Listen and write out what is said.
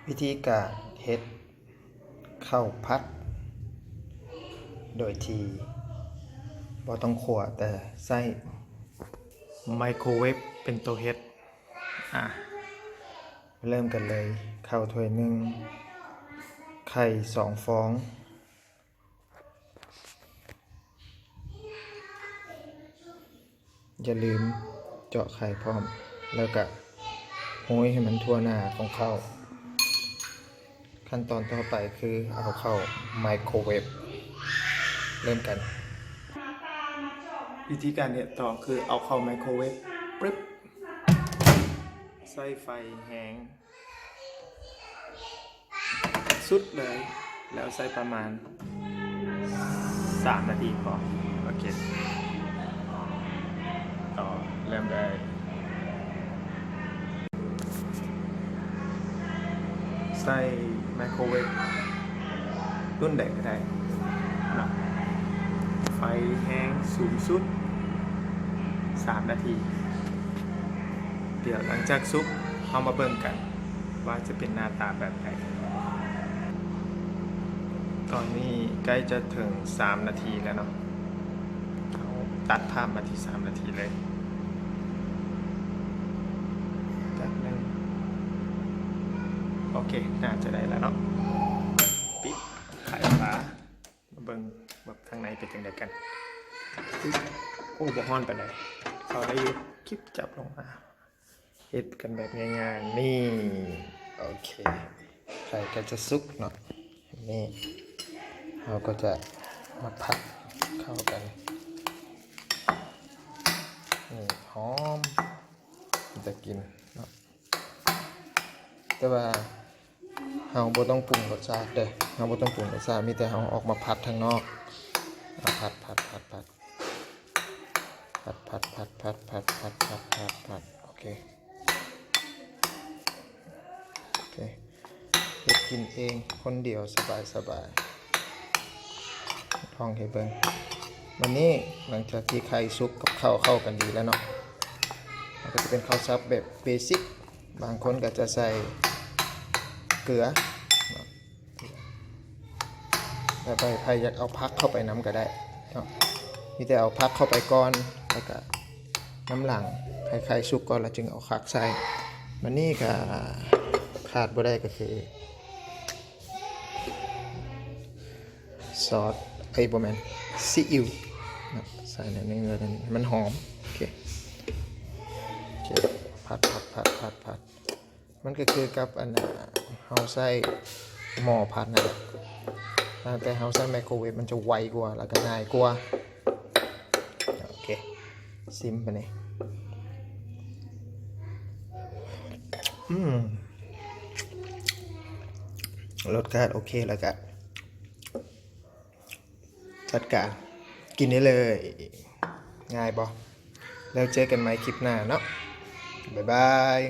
ວິທີການເຮັດເຂົ້າຜັດ ໂດຍທີ່ບໍ່ຕ້ອງຂົ້ວ ແຕ່ໃຊ້ໄມໂຄເວຟເປັນໂຕເຮັດ. ອາ ເລີ່ມກັນເລີຍ. ເຂົ້າຖ້ວຍໜຶ່ງ, ໄຂ່ສອງຟອງ. ຢ່າລືມເຈາະໄຂ່ພ້ອມ ແລ້ວກະໂຮຍໃຫ້ມັນທົ່ວໜ້າຂອງເຂົ້າ. ຂັ້ນຕອນຕໍ່ໄປຄືເອົາເຂົ້າໄມໂຄເວຟ. ເລີ່ມກັນ. ວິທີການເຮັດຕໍ່ຄືເອົາເຂົ້າໄມໂຄເວຟ ປຶບ ໃຊ້ໄຟແຮງ ສຸດເລີຍ ແລ້ວໃຊ້ປະມານສາມນາທີພໍ. ໂອເຄ ຕໍ່ ເລີ່ມໄດ້. ໃຊ້ໄມໂຄເວຟ ລຸ້ນໃດກໍໄດ້ເນາະ ໄຟແຮງສູງສຸດສາມນາທີ. ດຽວຫຼັງຈາກສຸກ ເຮົາມາເບິ່ງກັນວ່າຈະເປັນໜ້າຕາແບບໃດ. ຕອນນີ້ໃກ້ຈະເຖິງສາມນາທີແລ້ວເນາະ. ເຮົາຕັດພາບມາທີ່ສາມນາທີເລີຍ. ແປັບໜຶ່ງ. ໂອເຄ ໜ້າຈະໄດ້ແລ້ວເນາະ. ປິດໄຂ່ຝາ ມາເບິ່ງວ່າທາງໃນເປັນຈັ່ງໃດກັນ. ໂອ້ ບໍ່ຮ້ອນປານໃດ ເຂົ້າໄດ້ຢູ່. ຄລິບຈັບລົງມາ ເຮັດກັນແບບງ່າຍໆ ນີ້. ໂອເຄ ໄຂ່ກໍຈະສຸກເນາະ. ນີ້ ເຮົາກໍຈະມາຜັດເຂົ້າກັນ. ນີ້ ຫອມ ເປັນຕາກິນເນາະ. ແຕ່ວ່າເຮົາບໍ່ຕ້ອງປຸງລົດຊາດເດີ້ ເຮົາບໍ່ຕ້ອງປຸງລົດຊາດ ມີແຕ່ເຮົາອອກມາຜັດທາງນອກ. ເອົາ ຜັດ ຜັດ ຜັດ ຜັດ ຜັດ. ໂອເຄ ໂອເຄ ເຮັດກິນເອງຄົນດຽວສະບາຍໆ ລອງເຮັດເບິ່ງ. ບາດນີ້ຫຼັງຈາກທີ່ໄຂ່ສຸກກັບເຂົ້າເຂົ້າກັນດີແລ້ວເນາະ ມັນກໍຈະເປັນເຂົ້າສັບແບບເບຊິກ. ບາງຄົນກໍຈະໃສ່ເກືອເນາະ ແລ້ວໃຜ ໃຜຢາກເອົາຜັກເຂົ້າໄປນຳກໍໄດ້ເນາະ. ມີແຕ່ເອົາຜັກເຂົ້າໄປກ່ອນ ແລ້ວກໍນຳຫຼັງໃຫ້ໄຂ່ສຸກກ່ອນ ແລ້ວຈຶ່ງເອົາຜັກໃສ່. ບາດນີ້ກໍຂາດບໍ່ໄດ້ກໍຄື ຊອດ ເອີຍ ບໍ່ແມ່ນ ຊີອິ້ວເນາະ ໃສ່ໜ້ອຍໜຶ່ງ ໃຫ້ມັນຫອມ. ໂອເຄ ໂອເຄ ຜັດໆໆໆ. ມັນກໍຄືກັບອັນ ເຮົາໃຊ້ໝໍ້ຜັດນັ້ນແຫຼະ ແຕ່ເຮົາໃຊ້ໄມໂຄເວຟ ມັນຈະໄວກວ່າ ແລ້ວກໍງ່າຍກວ່າ. ໂອເຄ ຊິມບາດນີ້. ອືມ ລົດຊາດໂອເຄ ແລ້ວກໍ ຈັດການກິນໄດ້ເລີຍ. ງ່າຍບໍ່? ແລ້ວເຈີກັນໃໝ່ຄລິບໜ້າເນາະ. ບາຍບາຍ.